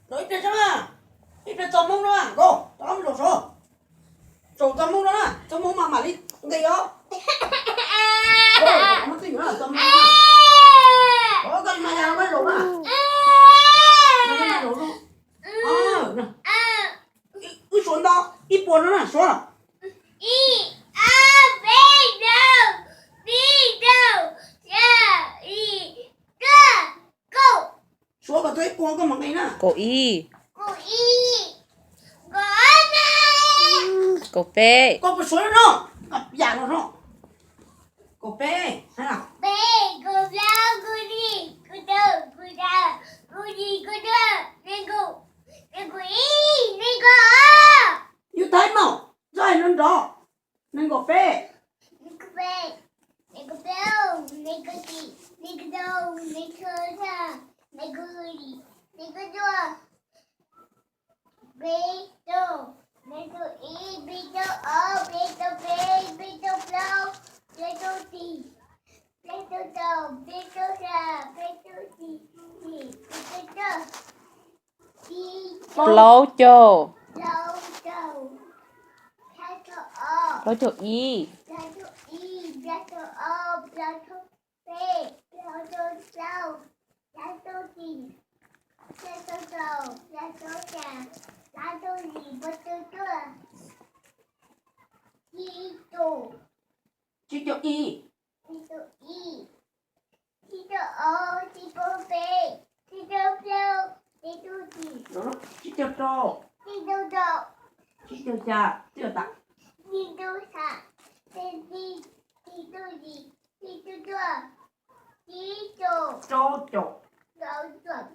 Zaum ib pliag tso na, ib pliag txog Hmoob no na, nkauj, rov qab mus zaum saud. Zaum txog Hmoob no na, txog Hmoob mas mam li nqis os. Nkauj, txog Hmoob na, txog Hmoob na. Koj mas yog zaum na. Zaum no. Wb suav nto ib puas no na, suav. Ib, ob, peb, rau, peb, rau, xya, yim, cuaj, kaum. Suav kom tau ib puas koj mam nqis na. Kaum ib. Kaum ib. Kaum ob na. Kaum peb. Koj puas suav no? Koj yam no no. Kaum peb. Peb, kaum plaub, kaum tsib, kaum rau, kaum xya, kaum yim, kaum cuaj, nees nkaum, nees nkaum ib, nees nkaum ob. Yus thaib maum, txoj hais no nrov. Nees nkaum peb. Nees nkaum peb, nees nkaum plaub, nees nkaum tsib, nees nkaum rau, nees nkaum xya, nees nkaum yim, nees nkaum cuaj. Peb caug, peb caug ib, peb caug ob, peb caug peb, peb caug plaub, peb caug tsib, peb caug rau, peb caug xya, peb caug yim, peb caug cuaj. Plaub caug. Plaub caug ib. Peb, plaub caug plaub, plaub caug tsib, plaub caug rau, plaub caug xya, plaub caug yim, plaub caug cuaj. Tsib caug, tsib caug ib, tsib caug ib, tsib caug ob, tsib caug peb, tsib caug plaub, tsib caug tsib, tsib caug rau, tsib caug rau, tsib caug xya, tsib caug tas, tsib caug xya, tsib caug yim, tsib caug cuaj, tsib caug, rau caum, rau caum.